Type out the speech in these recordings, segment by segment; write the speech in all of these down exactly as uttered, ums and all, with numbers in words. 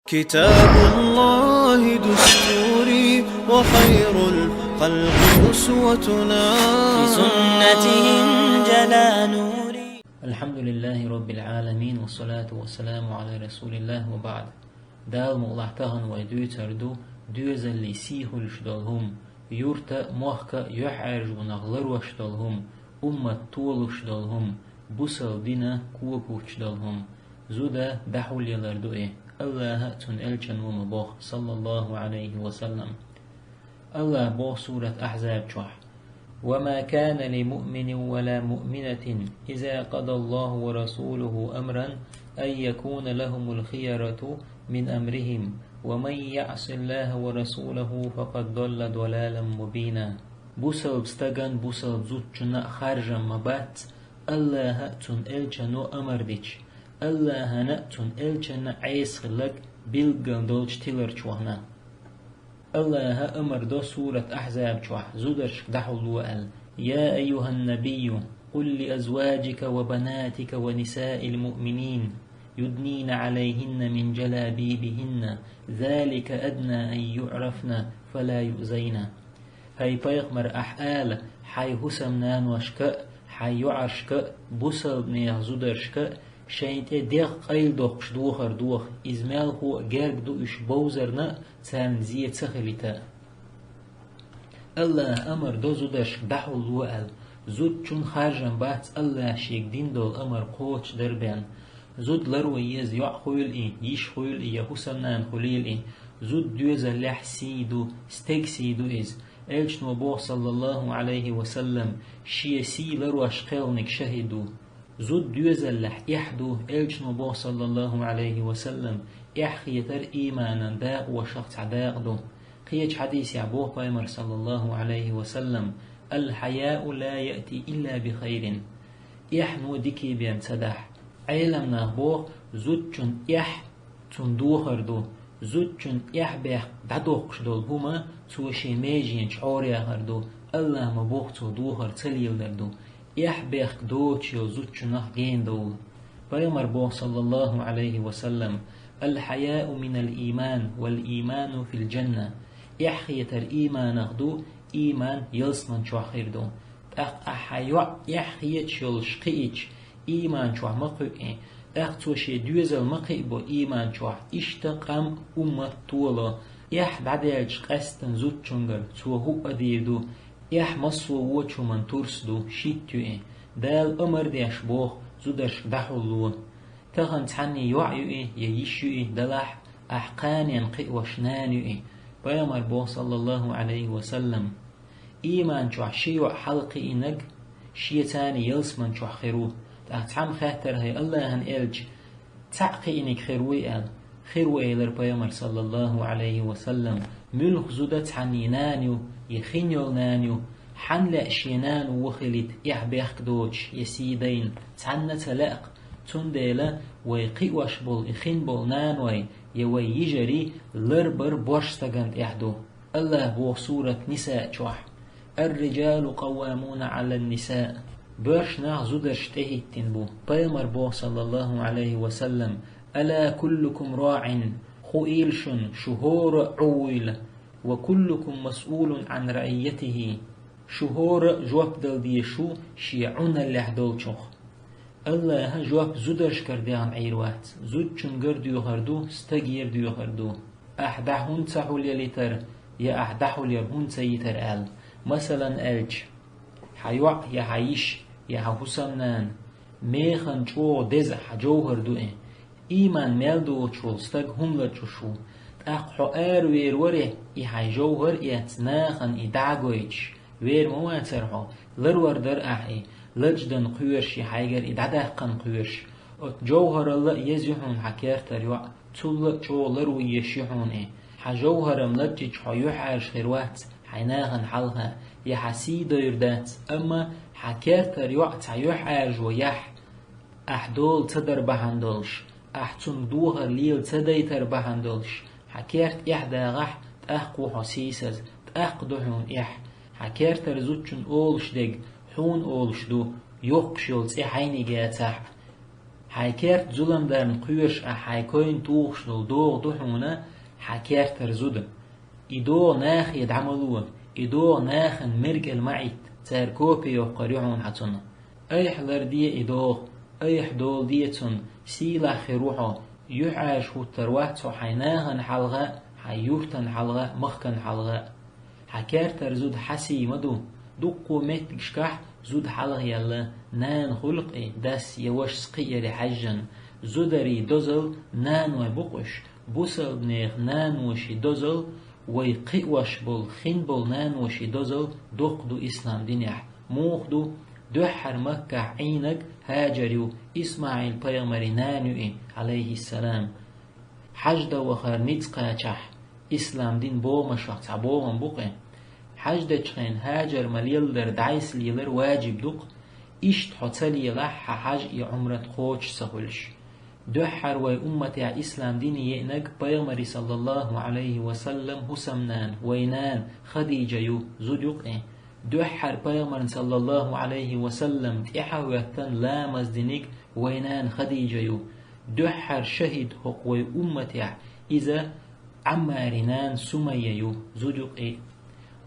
كتاب الله دستوري وخير الخلق أسوتنا. بسنته انجلى نوري. الحمد لله رب العالمين، والصلاة والسلام على رسول الله، وبعد. Дала мукъ лахь, тахан вай дуьйцур ду доьзале сий хуьлуш долу хӀума, юьрта а, мохка а юьхьӀаьржонах ларош долу хӀума, уммат толуш долу хӀума, бусалба дина кокучу долу хӀума. Зуда дӀахьулъялар ду и, АллахӀа а, Цуьнан элчано а ма боху, саллаллаху Ӏалайхи ва саллам. АллахӀа боху сурат Ахьзаб чохь: «وما كان لمؤمن ولا مؤمنة إذا قضى الله ورسوله أمرا أن يكون لهم الخيرة من أمرهم ومن يعص الله ورسوله فقد ضل ضلالا مبينا». Бусалба стагана, бусалба зудчунна а харжам ма бац, АллахӀа а, Цуьнан элчано а амар дича, АллахӀана а, Цуьнан элчанна а Ӏеса хилларг билггал долчу тиларчу вахана. АллахӀа амар до сурат Ахьзаб чохь зударшка дӀахьулло аьлла: «يا أيها النبي قل لأزواجك وبناتك ونساء المؤمنين يدنين عليهن من جلابيبهن ذلك أدنى أن يعرفن فلا يؤذين». ХӀай пайхамар, ахь ала хьайн хӀусамнаношка а, хьайн йоӀаршка а, бусалбанехан зударшка а, шайн тӀе дегӀ къайладоккхуш дохар доха, иза мелхо а герга ду уьш бовзарна а, царна зен ца хилийта а. АллахӀа амар до зударшка дӀахьулло аьлла, зудчунна харжам бац АллахӀа шега дина долу амар кхочушдар бен. Зуда ларъян еза, йоӀ хуьлийла и, йиша хуьлийла и, я хӀусамнана хуьлийла и. Зуда доьзалехь сий ду, стеган сий ду иза. Элчано боху, саллаллаху Ӏалайхи ва саллам, шен сий ларош кхелхинарг шахӀид ву. Зуда доьзалехь эхь ду, элчано боху, саллаллаху Ӏалайхи ва саллам, эхь хетар ийманан дакъошах цхьа дакъа ду. Кхечу хьадисехь боху пайхамар, саллаллаху Ӏалайхи ва саллам: «الحياء لا يأتي إلا بخير». Эхь дикий бен ца дахь. Ӏеламнаха боху, зудчун эхь цунна дохар ду. Зудчун эхь-бехк дӀадоккхуш долу хӀума цо шен меженчу Ӏораяхар ду, АллахӀа ма боху, цо дохар ца леладар ду. Эхь-бехк доцуш йолу зудчунах гена довла. Пайхамар боху, саллаллаху Ӏалайхи ва саллам: «الحياء من الإيمان والإيمان في الجنة». Эхь хетар ийманах ду, ийман ялсаман чохь хир ду. ТӀаккха ахь хьан йоӀ эхь хеташ йолуш кхиийча, ийман чохь ма кхуьу и, тӀаккха цо шен доьзал ма кхиабо ийман чохь, иштта къам, уммат толо. Эхь дӀадаьлча къаьсттина зудчуьнгара цо хӀуъа дийр ду, эхь массо а вочу хӀуманна турс ду, шитта ю и. Дала амар деш боху зударшка дӀахьулло. Тахана цхьанний йоӀ ю и, я йиш ю и, делахь а, ахь кханенна кхиош нана ю и. Пайхамар боху, саллаллаху Ӏалайхи ва саллам: «Ийман чохь ши йоӀ хьалакхиийнарг шен царна ялсаман чохь хир ву». ТӀаккха цхьамма хаьттара: «ХӀай АллахӀан элча, цхьаъ кхиийнарг хир вуй?» – аьлла. «Хир ву», – элира пайхамар, саллаллаху Ӏалайхи ва саллам. Муьлхха зуда цхьанний нана ю, я хин йолу нана ю, хьанна лаьа шен нана вон хилийта, эхь-бехк доцуш, я сий дайна, цхьанна а ца лаьа-кх. Цундела вай кхиош болу и хин болу наной, я вай йижарий ларбар борш стагана тӀехь ду. АллахӀа боху сурат Ниса чохь: «الرجال قوامون على النساء». Боьрша нах зударшна тӀе хӀиттина бу. Пайхамар боху, саллаллаху Ӏалайхи ва саллам: «ألا كلكم راع». Хуийла шуна, шу хӀора а Ӏу вуйла. «وكلكم مسؤول عن رعيته». Шу хӀора а жоп дала дезаш ву шен Ӏуналлехь долчух. АллахӀа жоп зударшкара дехна Ӏийр вац, зудчуьнгара доьхур ду, стагера доьхур ду. Ахь дӀа хӀунда ца хьулъялийтар, я ахь дӀахьулъяр хӀунда ца йитар аьлла. Масалан аьлча, хьан йоӀ, я хьан йиш, я хьан хӀусамнана механа чӀогӀа деза хьан жовхӀар ду и. Ийман мел доцуш волу стаг хӀума лачкъуш ву. ТӀаккха хьо аравер варе, и хьайн жовхӀар а эцна, нахана и дӀа а гойтуш, вер ма вацара хьо, ларвар дара ахь и, лачкъадана кхоьруш, и хьайгара и дӀадаккхана кхоьруш. Оцу жовхӀаралла а еза ю хьуна хьан кертара йоӀ, цулла а чӀогӀа ларван езаш ю хьуна и. Хьан жовхӀар-м лачкъийча хьо юьхьӀаьржа хир вац хьайн нахана хьалха, я хьан сий дойр дац, амма хьан кертара йоӀ цхьа юьхьӀаьржо яхь, ахь дола ца дар бахьана долуш, ахь цунна дохар лела ца дайтар бахьана долуш, хьан керта эхь дагӀахь, тӀаккха ву хьо сийсаза, тӀаккха ду хьуна эхь. Хьан кертара зудчунна олуш дерг хьуна олуш ду, йоккхуш йолу цӀе хьайниг яцахь а. Хьайн керта зулам дарна кхоьруш ахь хьайн койна тухуш долу догӀа ду хьуна хьан кертара зуда. И догӀа нахе дӀа ма ло, и догӀа нахана мергал ма Ӏитта, цара копи йоккхур ю хьуна хьан цунах. Айхьа ларде и догӀа, айхьа доладе цунна, сийлахь хир ву хьо, юьхьӀаьржа хӀуттур вац хьо хьайн нахана хьалха а, хьайн юьртана хьалха а, махкана хьалха а. Хьан кертара зуда хьан сий ма ду. Дуккха меттигашкахь зуда хьалхаелла, нана хуьлу-кх и дас я вашас кхиаре хьаьжжина. Зударийн дозалла наной бу-кх уьш, бусалба нехан наношийн дозалла, вай кхиош болу, хин болу наношийн дозалла доккха ду ислам динехь. Муха ду? Дуьххьара Маккахь Ӏийнарг ХӀажар ю, ИсмаӀил-пайхамаран нана ю и, Ӏалайхиссалам. Хьаждан вахар ницкъ кхачахь, ислам дин богӀамашах цхьа богӀам бу-кх и. Хьаждечу хенахь ХӀажар ма-леладара дӀасалелар ваджиб ду-кх, иштта хьо ца лелахь, хьан хьаж я Ӏумрат кхочуш ца хуьлуш. Дуьххьара вай умматехь ислам дине еънарг пайхамаран, саллаллаху Ӏалайхи ва саллам, хӀусамнана, вай нана Хадижа ю, зуда ю-кх и. Дуьххьара пайхамарна, саллаллаху Ӏалайхи ва саллам, тӀаьхьа а хӀоьттина ламаз динарг вай нана Хадижа ю. Дуьххьара шахӀид хӀокху вай умматехь иза Ӏаммаран нана Сумайя ю, зуда ю-кх и.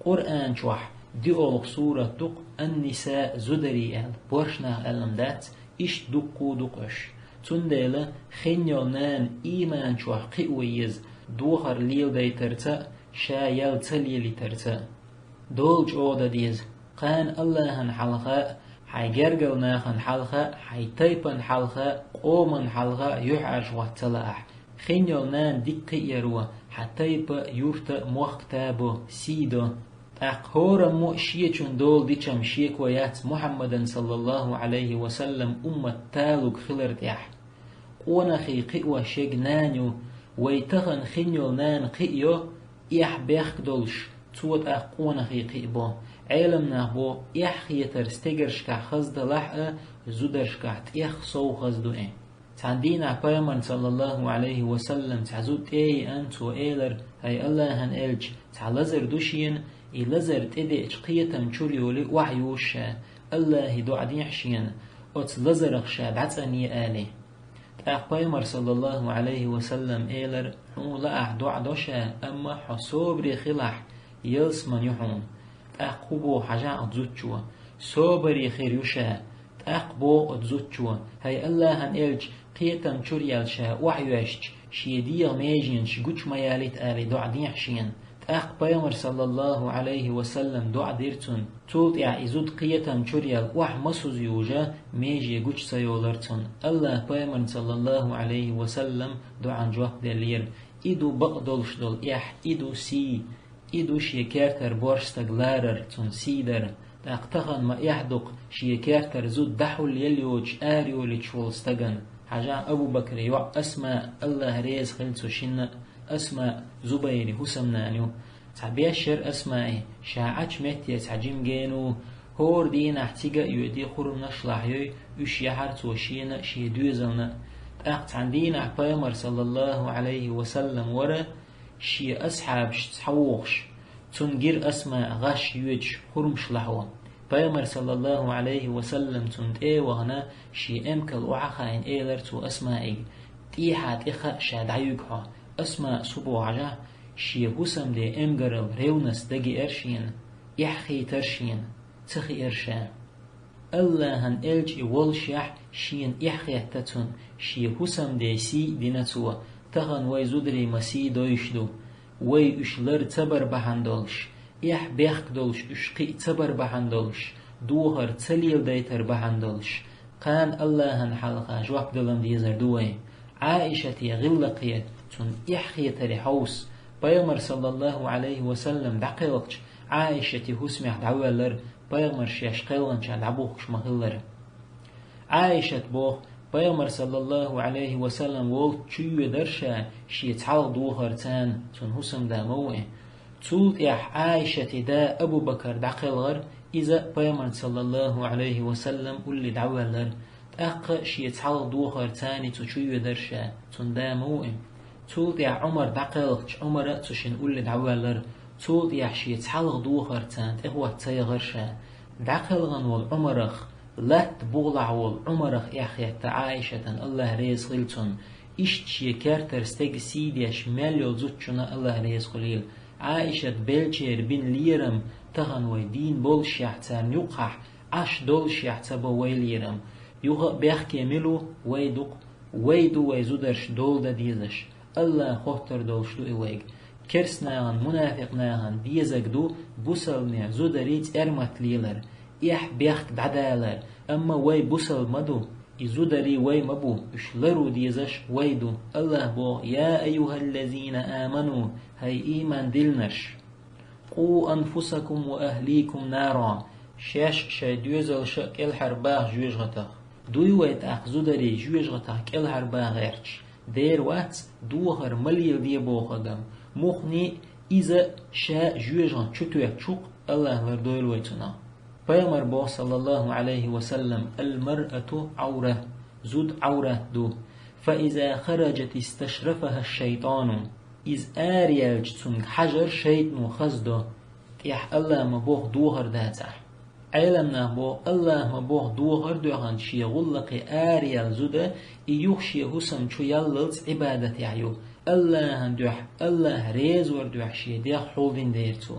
Къуръан чохь диъолгӀа сурат ду-кх Ан-Ниса, зударий аьлла, боьрша нах аьлла-м дац, иштта дуккха а ду-кх уьш. Цундела хин йолу нана ийман чохь кхио еза, дохар леладайтарца а, ша ял ца лелийтарца а. Дола чӀогӀа дан деза. Кхана АллахӀан хьалха а, хьайн гергара нахана хьалха а, хьайн тайпана хьалха а, къомана хьалха а юьхьӀаьржа хӀотта ца лаахь. Хин йолу нана дика кхиаро хьан тайпа а, юрт а, мохк а табо, сий до. ТӀаккха хӀораммо а шечун долу дичам шеко яц Мухьаммадан, саллаллаху Ӏалайхи ва саллам, уммат талуг хилар тӀехь. Къонахий кхио шега нана ю, вай тахана хин йолу нана кхиайо, эхь-бехк долуш, цо тӀаккха къонахий кхиабо. Ӏеламнах боху, эхь хетар стегаршкахь хаза далахь а, зударшкахь тӀех сов хаза ду и. Цхьана дийнахь пайхамарна, саллаллаху Ӏалайхи ва саллам, цхьа зуда тӀе а еана, цо элира: «ХӀай АллахӀан элча, цхьа лазар ду шена, и лазар тӀедеача кхетам чур йолий охьаюзу ша, АллахӀе доӀа дехьа шена, оцу лазарах ша дӀацӀанъе», – аьлла. ТӀаккха пайхамар, саллаллаху Ӏалайхи ва саллам, элира: «Хьуна лаахь доӀа до ша, амма хьо собаре хилахь, ялсамани ю хьуна». ТӀаккха хӀун боху хьажа оцу зудчо? «Собаре хир ю ша». ТӀаккха боху оцу зудчо: «ХӀай АллахӀан элча, кхетам чур яьлла ша охьайоьжча, шен дегӀан меженаш гучу ма ялийта», – аьлла, доӀа дехьа шена. ТӀаккха пайхамар, саллаллаху Ӏалайхи ва саллам, доӀа дира цунна. Цул тӀаьхьа и зуда кхетам чур яьлла охьа массаза южа, меже гучу ца йолура цунна. АллахӀа пайхамарна, саллаллаху Ӏалайхи ва саллам, доӀан жоп деллера. И ду бакъдолуш долу эхь, и ду сий. И ду шен кертара боьрша стаг ларар, цунна сий дар. ТӀаккха тахана ма эхь ду-кх шен кертара зуда дӀахьулъян йоцуш арайолуьйтуш волу стагана. Хьажа Абу-Бакра йоӀ Асма, АллахӀ реза хила цу шинна а, Асма Зубайран хӀусамнана ю. Цхьа беш яра Асмаи, ша Ӏачу метте цхьа жима гена ву, хӀора дийнахь цига а йоьдий, хурманаш лахьйой, уьш яхьара цо шена а, шен доьзална а. ТӀаккха цхьана дийнахь пайхамар, саллаллаху Ӏалайхи ва саллам, вара, шен асхьабашца схьавогӀуш, цунна гира Асма гӀаш йоьдуш хурмаш лахьо. Пайхамар, саллаллаху Ӏалайхи ва саллам, цунна тӀе а вахана, шен эмкал охьа а хаийна, элира цо Асмаига: «ТӀехьа тӀе хаьа ша дӀаюьгу хьо». Асма субо хьажа, шен хӀусамден эмгаралла, ревность дагеара шена, эхь хийтара шена, ца хиира ша. АллахӀан элча и воллушехь, шена эхь хетта цунна, шен хӀусамден сий а дина цо. Тахана вай зударий ма сий дойуш ду. Вай уьш лар ца бар бахьана долуш, эхь-бехк долуш уьш кхиа ца бар бахьана долуш, духар ца леладайтар бахьана долуш, кхана АллахӀан хьалха жоп далан дезар ду вай. Ӏаишате гӀиллакхе, цунна эхь хетаре хьовса, пайхамар, саллаллаху Ӏалайхи ва саллам, дӀакхелхача, Ӏаишате хӀусамехь дӀавоьллара, пайхамар шаьш кхелханчохь дӀабухкуш ма-хиллара. Ӏаишат боху, пайхамар, саллаллаху Ӏалайхи ва саллам, волчу чуйоьдара ша шен цхьалха духарца, цунна хӀусамда ма ву и. Цул тӀаьхьа Ӏаишате да Абу-Бакар дӀакхелхара, иза пайхамарца, саллаллаху Ӏалайхи ва саллам, улле дӀавоьллара. ТӀаккха шен цхьалха духарца цу чуйоьдара ша, цунна да ма ву и. Цул тӀаьхьа Ӏумар дӀакхелхача, Ӏумара цу шинна улле дӀавоьллара. Цул тӀаьхьа шен цхьалха духарца тӀехӀотта ца яхара ша. ДӀакхелхина волу Ӏумарах Латта бугӀалахь волу Ӏумарах эхь хетта Ӏаишатан, АллахӀ реза хила цунна, иштта шен кертара стеган сий деш мел йолу зудчунна АллахӀ реза хуьлийла. Ӏаишат беллачеран бина лерам тахана вай дийна боллушехь царна юккъехь, Ӏаш доллушехь ца бо вай лерам. Юха а бехке мила ву, вай ду-кх. Вай ду вай зударшна дола дан дезаш. АллахӀа хоттур долуш ду и вайга. Керстанахана, мунафикънахана дезарг ду бусалбане зударийн цӀермат лелар, эхь-бехк дӀадалар, амма вай бусалба ма ду, и зударий вай ма бу, уьш лару дезаш вай ду. АллахӀа боху: «Я айюхаллазина аману», хӀай ийман диллинарш! «Къу анфусакум ва ахликум нара», шаьш а, шайн доьзалш а кӀелхьарбаха жоьжахатах. Дуй вай тӀаккха зударий жоьжахатах кӀелхьарбаха гӀерташ? Дера вац, дохар ма леладе бохург-м. Муххале а иза ша жоьжахати чу тоьттуш ву-кх, АллахӀа лардойла вай цунах. Пайхамара боху, саллаллаху Ӏалайхи ва саллам: «Ал-маръату Ӏаура», зуда Ӏаурат ду. «Фа иза хараджат исташрафаха шайтану». Иза араяьлча цуьнга хьажар шайтано хаза до, тӀехь АллахӀа ма боху дохар дацахь. Ӏеламнаха боху, АллахӀа ма боху дохар а доьхна шен гӀуллакхе араяьлла зуда, и юха шен хӀусам чу яллалц Ӏибадатехь ю. АллахӀана дуьхьа, АллахӀ резавар дуьхьа шен дегӀ хьулдина дера цо.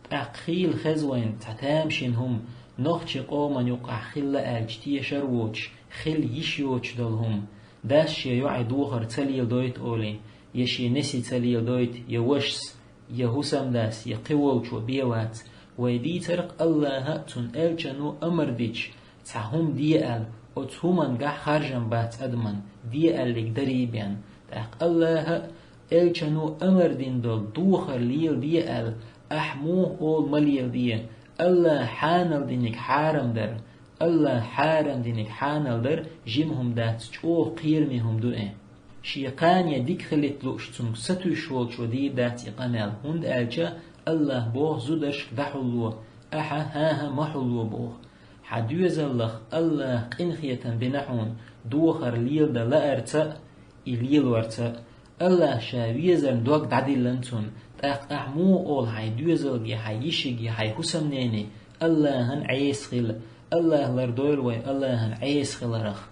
ТӀаккха хийла хеза вайна цхьа тамашийна хӀума, нохчийн къоман юккъехь хилла аьлча тешар а воцуш, хила йиш йоцуш долу хӀума. Дас шен йоӀе дохар ца леладойту олий, я шен несий ца леладойту, я вашас, я хӀусамдас, я кхин волчо бен вац. Вай дийцар-кх АллахӀа а, Цуьнан элчано а амар дича, цхьа хӀума де аьлла, оцу хӀумангахь харжам бац адаман, де аьлларг дарий бен. ТӀаккха АллахӀа а, элчано а амар дина долу дохар леладе аьлла, ахь муха олу ма леладе? АллахӀа хьанал динарг хьарам дар, АллахӀа хьарам динарг хьанал дар жима хӀума дац, чӀогӀа кхераме хӀума ду и. Шен кхане дика хилийта лууш цуьнга сатуьйсуш волчо дийр дац и къамел, хӀунда аьлча АллахӀа боху зударшка дӀахьулло, ахьа хӀан-хӀа ма хьулло боху. Хьан доьзаллах АллахӀа къинхетам бина хьуна, дохар леладан лаарца а, и лелорца а. АллахӀа Ша везарна дог дӀадиллина цунна, тӀаккха ахь муха олу хьайн доьзалге, хьайн йишиге, хьайн хӀусамнене: «АллахӀана Ӏеса хила, АллахӀа лардойла вай АллахӀана Ӏеса хиларх»?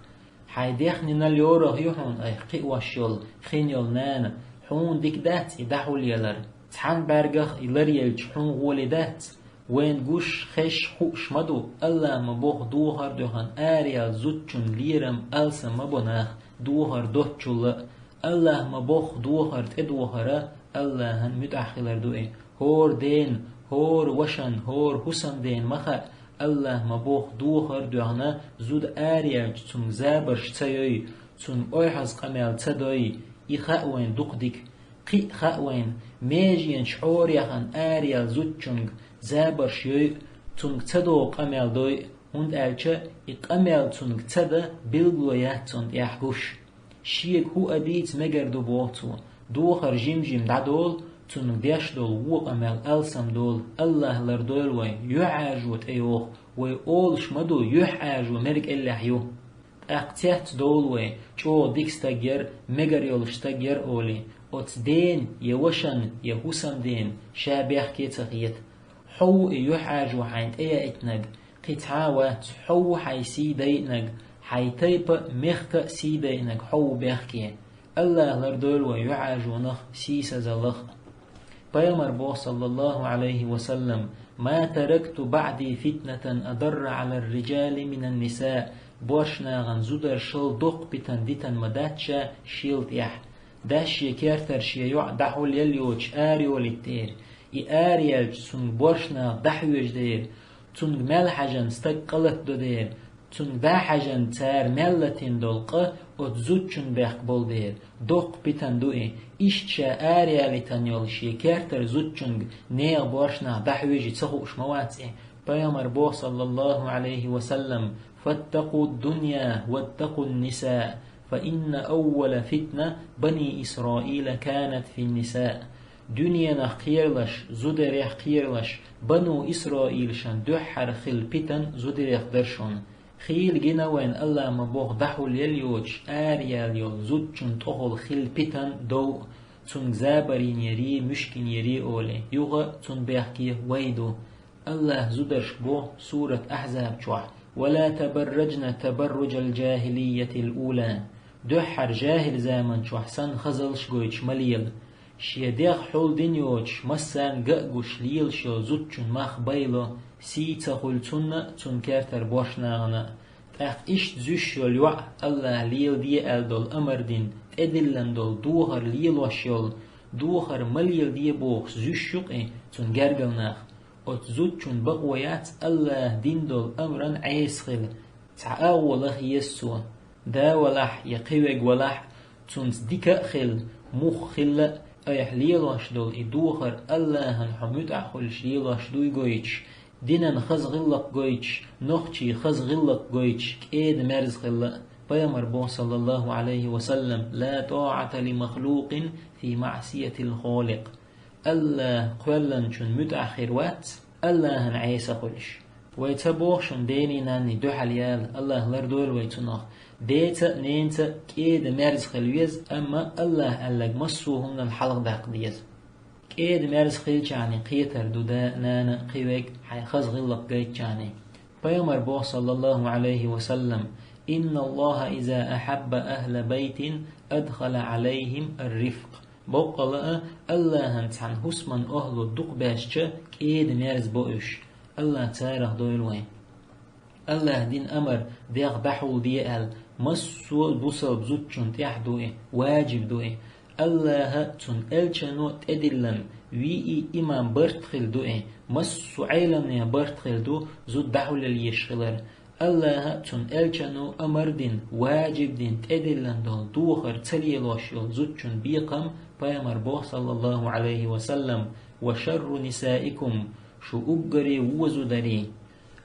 Хьайн даьхнинал йорах ю хьуна айхьа кхиош йолу, хин йолу нана, хьуна дика дац и дӀахьулъялар. Цхьана бӀаьргах и ларъелча хьуна гӀоли дац? Вайна гуш, хезаш, хууш ма ду, АллахӀа ма боху дохар а доьхна араяьлла зудчун лерам алсам ма бо наха, дохар доцчул а. АллахӀа ма боху дохар тӀедохар а, АллахӀана муьтӀахь хилар ду и. ХӀора дена, хӀора вашана, хӀора хӀусамдена ма хаьа, АллахӀа ма боху дохар а доьхна зуда араяьлча цуьнга забарш ца йой, цуьнга ойхьаза къамел ца дой, и хаьа вайна дукха дика. Кхин а хаьа вайна, меженаш хьораяьхна араяьлла зудчуьнга забарш йой а, цуьнга ца догӀу къамел дой а, хӀунда аьлча и къамел цуьнга ца дан билгало яц цунна тӀехь гуш. Шега хӀуъа дийца мегар ду боху цо, дохар жим-жима дӀадолу, цуьнга деш долу вон къамел алсам долу. АллахӀа лардойла вай, юьхьӀаьржо тӀейогӀу, вай олуш ма ду, юьхьӀаьржо мера кӀеллехь ю. ТӀаккха цецдовлу вай, чӀогӀа дика стаг яра, мегар йолуш стаг яра олий, оцу дена, я вашана, я хӀусамдена ша бехке а ца хета. Хьо ву и юьхьӀаьржо хьайна тӀеяийтинарг, кхин цхьа а вац, хьо ву хьайн сий дайинарг, хьайн тайпа а, мехка а сий дайинарг хьо ву бехке. АллахӀа лардойла вай юьхьӀаьржонах, сийсазаллах. Пайхамара боху, саллаллаху Ӏалайхи ва саллам: «Ма таракту баӀди фитнатан адарра Ӏалар-риджали минан-ниса». Боьрша нахана зударшал доккха питана дитина ма дац ша шел тӀехь. Дас шен кертара шен йоӀ дӀахьулъяла йоцуш арайолуьйту дера, и араяьлча цуьнга боьрша нах дӀахьоьжу дера, цуьнга мел хьаьжна стаг къа латадо дера, цуьнга дӀа а хьаьжна цара мел латийна долу къа оцу зудчунна бехк болу дера, доккха питана ду и. Иштта ша араяьлийтина йолу шен кертара зудчуьнга нехан боьрша нах дӀахьоьжий ца хууш ма вац и. Пайхамара боху, саллаллаху Ӏалайхи ва саллам: «Фаттакъу дунья ваттакъу ниса, фа инна аввала фитна бани Исраила канат фин-ниса». Дуьненах кхералаш, зударех кхералаш, бану Исраилшна дуьххьара хилла питана зударех дара шуна. Хийла гина вайна АллахӀа ма боху дӀахьулъяла йоцуш араяьлла йолу зудчунна тӀехула хилла питана дов а, цуьнга забар йинерий, муьшк йинерий олий, юха а цунна бехке вай ду. АллахӀа зударшка боху сурат Ахьзаб чохь: «ولا تبرجن تبرج الجاهلية الأولى». Дуьххьара жаьхӀил заман чохь санна хазаллаш гойтуш ма лела. Шен дегӀ хьулдина йоцуш, массарна ган а гуш лелаш йолу зудчун мах байло, сий ца хуьлу цунна а, цунна кертара божаршна а. ТӀаккха иштта зуьйш йолу йоӀ, АллахӀа леладе аьлла долу амар дина, тӀедиллина долу духар лелош йолу, духар ма леладе бохуш зуьйш ю-кх и цунна гергара нах. Оцу зудчун бакъо яц АллахӀа дина долу амран Ӏеса хила. Цхьа агӀо лаха еза цо. Да валахь я кхин верг валахь, цунца дика а хила, муха хилла а, айхьа лелош долу и духар АллахӀана хьо муьтӀахь хуьлуш лелош дуй гойтуш, динан хаза гӀиллакх гойтуш, нохчийн хаза гӀиллакх гойтуш, кӀеда-мерза хилла а. Пайхамар боху, саллаллаху Ӏалайхи ва саллам: «لا طاعة لمخلوق في معصية الخالق». АллахӀ кхоьллинчун муьтӀахь хир вац, АллахӀана Ӏеса хуьлуш. Вай ца боху шуна дений-нанний дуьхьал яла, АллахӀ лардойла вай цунах. Деца а, ненца а кӀеда-мерза хила веза, амма АллахӀа аьлларг массо а хӀуманал хьалха даккха деза. КӀеда-мерза хилчахьана кхетар ду да а, нана а, кхин верг а, хьайн хаза гӀиллакх гайтчахьана. Пайхамар боху, саллаллаху Ӏалайхи ва саллам: «إن الله إذا أحب أهل بيت أدخل عليهم الرفق». Боккъала а, АллахӀана цхьана хӀусаман охӀла дукха баьшча, кӀеда-мерза бо уьш. АллахӀ царах дойла вай. АллахӀа дина амар дегӀ дӀахьулде аьлла, массо а бусалба зудчунна тӀехь ду и, важиб ду и. АллахӀа а, цуьнан элчано а тӀедиллина, вий и иман барт хила ду и, массо а Ӏеламнехан барт хила ду зуда дӀахьулъяла езаш хилар. АллахӀа а, цуьнан элчано а амар дина, важиб дина, тӀедиллина долу духар ца лелош йолу зудчун бекхам, пайхамар боху, саллаллаху Ӏалайхи ва саллам: «وشر نسائكم», шу уггаре вон зударий,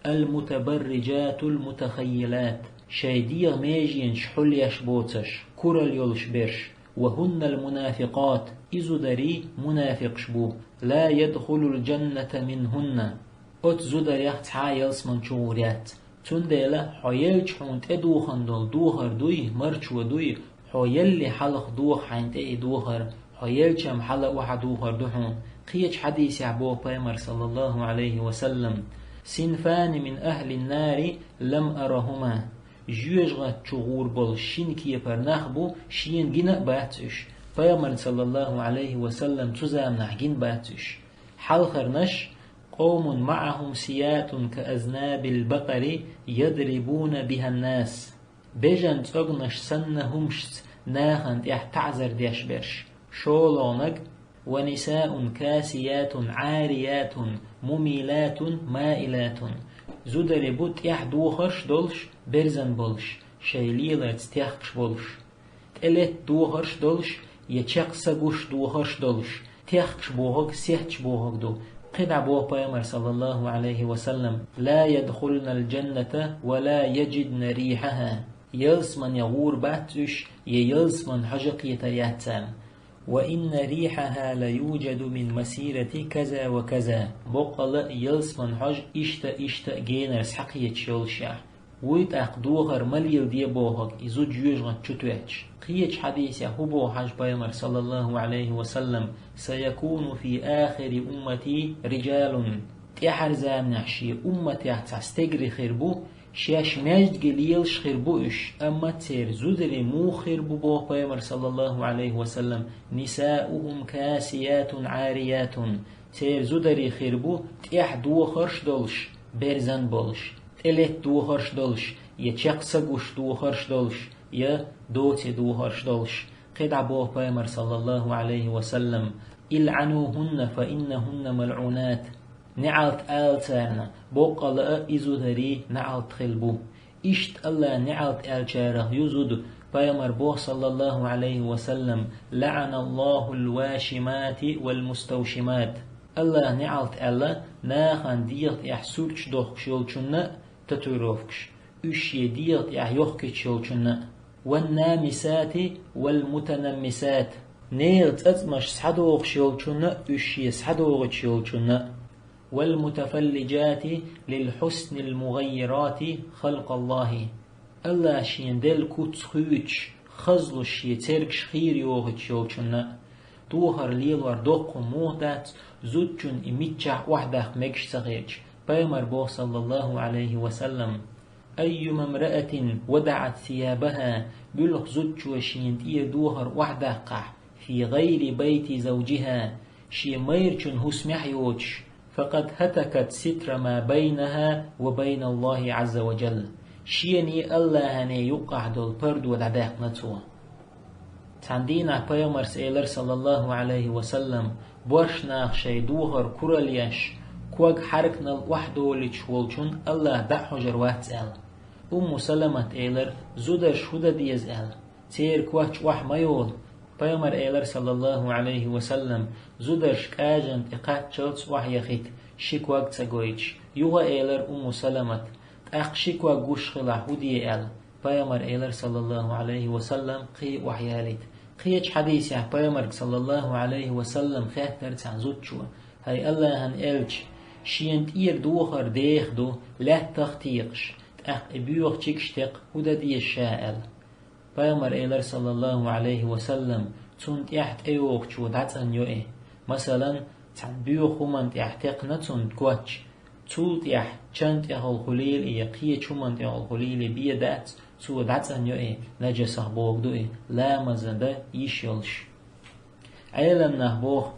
«المتبرجات المتخيلات», шайн дегӀан меженаш хьулъеш боцуш, куралла йолуш берш, «وهن المنافقات», и зударий мунафикъаш бу, «لا يدخل الجنة منهن». Оцу зударех цхьа а ялсамани чу гӀур яц. Цундела хьо елча хьуна тӀедухун долу духар дуй, марчо дуй, хьо елли хьалха доха хьайна тӀе и духар, хьо елча-м хьала а охьа духар ду хьуна. Кхечу хьадисехь боху пайхамар, саллаллаху Ӏалайхи ва саллам: «صنفان من أهل النار لم أرهما». Жоьжахати чу гӀур болу шина кепара нах бу, шена гина а бац уьш. Пайхамарна, саллаллаху Ӏалайхи ва саллам, цу заманахь гина бац уьш. Хьалхарнаш: «قوم معهم سياط كأذناب البقر يضربون بها الناس». Бежан цӀогнаш санна хӀумашца нахана тӀехь таӀзар деш берш. ШолгӀаниг: «ونساء كاسيات عاريات مميلات مائلات». Зударий бу тӀехь дохарш долуш, берзан болуш, шайн леларца техкаш болуш. ТӀелетта дохарш долуш, я чекх са гуш дохарш долуш, техкаш бохург сетташ бохург ду. КхидӀа боху пайхамар, саллаллаху Ӏалайхи ва саллам: «لا يدخلن الجنة ولا يجدن ريحها». Ялсамане гӀур бац уьш, я ялсаман хьожа кхетар яц царна. «وإن ريحها ليوجد من مسيرة كذا وكذا». Боккъала а ялсаман хьожа иштта а, иштта а генара схьакхеташ йолушехь. Вуй тӀаккха дохар ма леладе бохург и зуда жоьжахати чу тоьттуш. Кхечу хьадисехь хӀун боху хьажа пайхамар, саллаллаху Ӏалайхи ва саллам: «سيكون في آخر أمتي رجال». ТӀаьхьара заманехь шен умматехь цхьа стегарий хир бу, шаьш маьждиге лелаш хир бу уьш, амма церан зударий муха хир бу боху пайхамар, саллаллаху Ӏалайхи ва саллам: «نساؤهم كاسيات عاريات». Церан зударий хир бу тӀехь дохарш долуш, берзан болуш, тӀелетта дохарш долуш, я чекх са гуш дохарш долуш, я доце дохарш долуш. КхидӀа боху пайхамар, саллаллаху Ӏалайхи ва саллам: «العنوهن فإنهن ملعونات». НеӀалт ала царна, боккъала а и зударий неӀалт хила бу. Иштта АллахӀа неӀалт аьллачарах ю зуда, пайхамар боху, саллаллаху Ӏалайхи ва саллам: «لعن الله الواشمات والمستوشمات». АллахӀа неӀалт аьлла нахана дегӀа тӀехь сурташ дохкуш йолчунна а, татуировкаш, уьш шен дегӀа тӀехь йохкуьйтуш йолчунна а. «والنامصات والمتنمصات». Нехан цӀацӀмаш схьадохуш йолчунна а, уьш шен схьадохуьйтуш йолчунна а. «والمتفلجات للحسن المغيرات خلق الله». АллахӀа шена делла куц хуьйцуш, хазлуш шен цергаш хийра йохуьйтуш йолчунна а. Дохар лелор доккха муха дац, зудчунна и миччахь охьадаккха мегаш ца хилча. Пайхамар боху, саллаллаху Ӏалайхи ва саллам: أيما امرأة وضعت ثيابها, муьлха зудчо шена тӀера духар охьадаккхахь, في غير بيت زوجها, шен майрачун хӀусамехь йоцуш, فقد هتكت ستر ما بينها وبين الله عز وجل, шений АллахӀаний юккъехь долу пардо дӀадаьккхина цо. Цхьана дийнахь пайхамарс элира, саллаллаху Ӏалайхи ва саллам, боьрша наха шайн духар куралла еш, ког хьаракнал охьадолуьйтуш волчунна АллахӀ дӀа а хьожур вац аьлла. Умму Саламат элира, зударша хӀун дан деза аьлла, церан коч охьа ма йолу. Пайхамар элира, саллаллаху Ӏалайхи ва саллам, зударша кӀажана тӀе кхаччалц охьаяхийта, ши ког ца гойтуш. Юха элира Умму Саламат, тӀаккха ши ког гуш хилахь хӀун де аьлла. Пайхамар элира, саллаллаху Ӏалайхи ва саллам, кхин а охьаялийта. Кхечу хьадисехь пайхамарга, саллаллаху Ӏалайхи ва саллам, хаьттира цхьана зудчо, хӀай АллахӀан элча, шена тӀера духар деха ду, лаьттах а текхаш, тӀаккха и боьхачуьнгаш текха хӀун дан деза ша аьлла. Пайхамар элира, саллаллаху Ӏалайхи ва саллам, цунна тӀехь тӀейогӀучо дӀацӀанйо и. Масалан, цхьана боьха хӀуманна тӀехь текхна цунна коч, цул тӀехь чан тӀехула хуьлийла я кхечу хӀуманна тӀехула хуьлийла бен дац, цо дӀацӀанйо и, нажасах богӀу ду и, ламазан дан йиш йолуш. Ӏеламнах боху,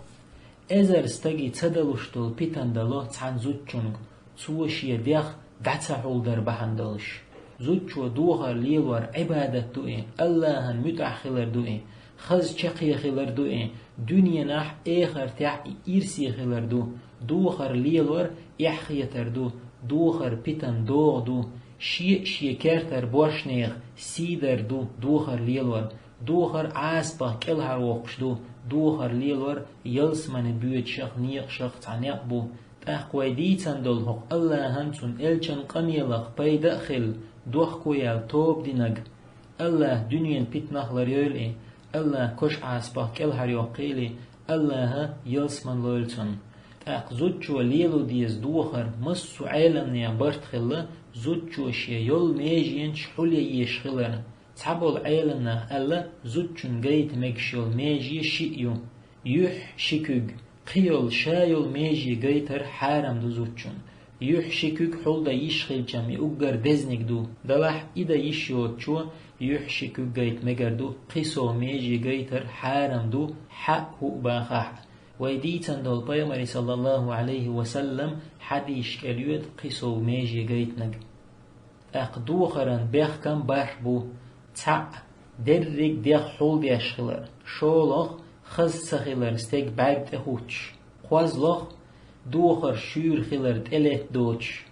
эзар стаге ца далуш долу питана дало цхьана зудчуьнга, цо шен дегӀ дӀа ца хьулдар бахьана долуш. Зудчо духар лелор Ӏибадат ду и, АллахӀан муьтӀахь хилар ду и, хаза чаккхе хилар ду и, дуьненахь а, эхартехь а и ирсе хилар ду. Духар лелор эхь хетар ду, духар питана догӀа ду, шен а шен кертара боьршанех сий дар ду духар лелор, духар Ӏазапах кӀелхьарвоккхуш ду, духар лелор ялсамане боьдушах, некъашах цхьа некъ бу. ТӀаккха вай дийцина долу хӀокху АллахӀан, цуьнан элчан къамелах пайда а хилла, дохко яьлла тоба динарг, АллахӀа дуьненан питанах а ларйойла и, АллахӀа кошан Ӏазапах кӀелхьарйоккхийла и, АллахӀа ялсамане лойла цунна. ТӀаккха зудчо лело деза духар массо а Ӏеламнехан барт хилла, зудчо шен йолу меженаш хьулъян езаш хилар. Цхьаболу Ӏеламнаха аьлла, зудчун гайта мегаш йолу меже шиъ ю: юьхь, ши куьг. Кхин йолу ша йолу меже гайтар хьарам ду зудчун. Юьхь, ши куьг хьулдан йиш хилчам и уггар дезаниг ду. Делахь и дан йиш йоцучо юьхь, ши куьг гайта мегар ду, кхин сов меже гайтар хьарам ду, хьаъ, хӀуъа бахахь а. Вай дийцина долу пайхамаре, саллаллаху Ӏалайхи ва саллам, хьадисаш кӀел йоьду кхин сов меже гайтинарг. ТӀаккха духаран бехкам бархӀ бу. Цхьаъ, дерриг дегӀ хьулдеш хилар. ШолгӀа, хаза ца хилар стеган бӀаьрг тӀехӀуттуш. КхозлагӀа, духар шуьйра хилар тӀелетта доцуш.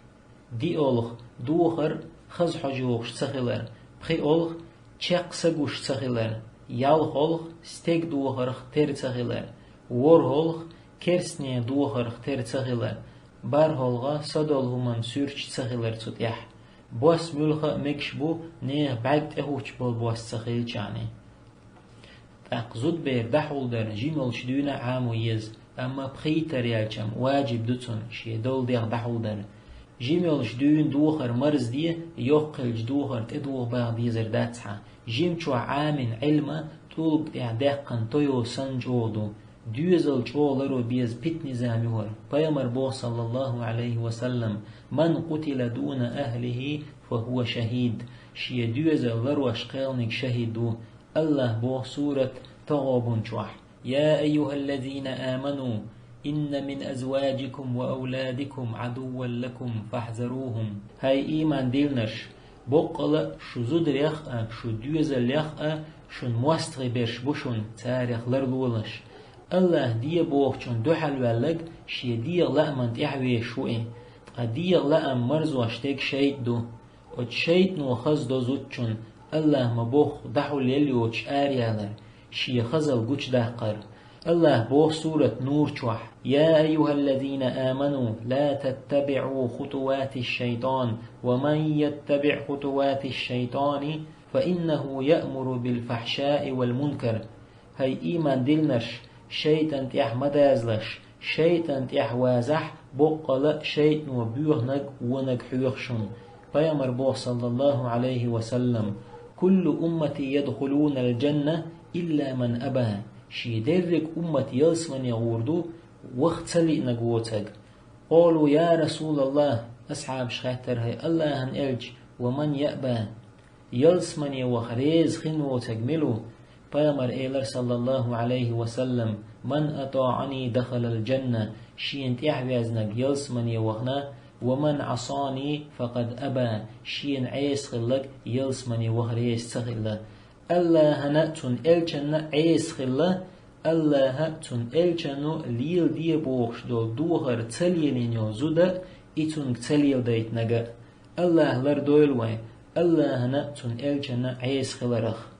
ДиолгӀа, духар хаза хьожа йогӀуш ца хилар. ПхоьалгӀа, чекх са гуш ца хилар. ЯлхолгӀа, стеган духарх тера ца хилар. ВорхӀолгӀа, керстанийн духарх тера ца хилар. БархӀолгӀа, са долу хӀуманна суьрташ ца хилар цу тӀехь. Бос муьлхха а мегаш бу, нехан бӀаьрг тӀехӀуттуш болу бос ца хилчахьана. ТӀаккха зудбер дӀахьулдар жима йолчу дуьйна а Ӏамо еза, амма пхийттара яьлчам важиб ду цунна шен долу дегӀ дӀахьулдар. Жима йолчу дуьйна духар марзде, йоккха хилча духар тӀедуха баха дезар дац хьан. Жимчохь Ӏамийна Ӏилма тӀулга тӀехь даьккхина тойо санна чӀогӀа ду. Доьзал чӀогӀа ларо беза питан-низам ю хӀара. Пайхамар боху, саллаллаху Ӏалайхи ва саллам: «Ман къутила дуна ахлихи, фа хӀува шахид». Шен доьзал ларош кхелниг шахид ву. АллахӀа боху сурат ТагӀабун чохь: «Я айюхаллазина аману, инна мин азваджикум ва авладикум Ӏадувван лакум фахьзарухум». ХӀай ийман диллинарш, боккъала а шу зударех а, шу доьзалех а шун мостагӀий берш бу шун, царех ларлолаш. АллахӀа де бохучунна дуьхьал ваьлларг шен дегӀан лааман тӀаьхьа вешаш ву и. Ткъа дегӀан лаам марзош дерг шайтӀа ду. Оцу шайтӀано хаза до зудчун, АллахӀа ма-бохху, дӀахьулъелла йоцуш араялар, шен хазалла гучудаккхар. АллахӀа боху сурат Нур чохь: «Я айюхаллазина аману, ла таттабиӀу хутуватиш-шайтӀан, ва ман яттабиӀ хутуватиш-шайтӀани, фа иннаху яъмуру билфахьшаи вал мункар». ХӀай ийман диллинарш, шайтӀан тӀехь ма дазалаш, шайтӀан тӀехь вазахь, боккъала а шайтӀано боьхнарг, вонарг хьоьху шуна. Пайхамар боху, саллаллаху Ӏалайхи ва саллам: «Куллу уммати ядхулунал джанна, илла ман аба». Шен дерриг уммат ялсамане гӀур ду, ваха ца лиънарг воцург. Къалу: «Я РасулаллахӀ», асхьабаш хаьттара: «ХӀай АллахӀан элча, ومن يأبى. Ялсмане ваха реза хин воцаг мила ву? Пайхамар элар, саллаллаху алейхи ва саллам: من أطاعني دخل الجنة. Шена тӀехьавезнаг ялсмане вахана, ومن عصاني فقد أبى. Шена Ӏеса хиллаг ялсмане ваха реза ца хилла. Аллахьана цун элчанна Ӏеса хилла, Аллахьа цун элчано леладе бохуш долу духар ца лелийна йолу зуда, и цунга ца леладайтинага. Аллахь лардойла вай, Аллахьана цун элчанна Ӏеса хиларах.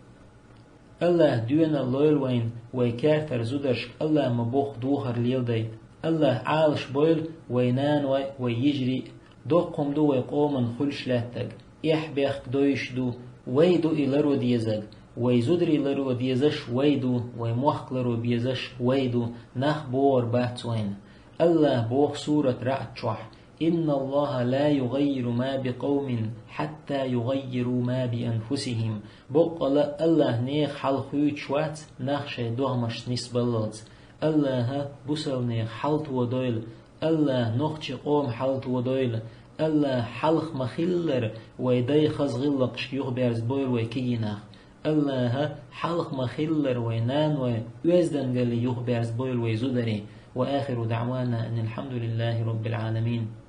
Аллахь доьналла лойла вайна, вай кертара зударшка Аллахь ма бохху духар леладайта. Аллахь Ӏалаш бойла вай наной, вай йижарий. Доккха хӀума ду вай къоман хуьлуш лаьттаг. Эхь-бехк дойуш ду, вай ду и ларо дезаг. Вай зударий ларо дезаш вай ду, вай мохк ларо безаш вай ду, нах богӀур бац вайна. Аллахь боху сурат Раъд чохь: إن الله لا يغير ما بقوم حتى يغيروا ما بأنفسهم. Боккъала Аллахь нехан хьал хуьйцуш вац, нах шайн догӀмашца нисбаллалц. Аллахьа бусалба нехан хьал тодойла, Аллахь нохчийн къоман хьал тодойла, Аллахь хьалха ма-хиллара вай дай хаза гӀиллакхашка юхаберзабойла вай кегий нах. Аллахьа хьалха ма-хиллара вай наной оьздангалле юхаберзабойла вай зударий. وآخر دعوانا أن الحمد لله رب العالمين.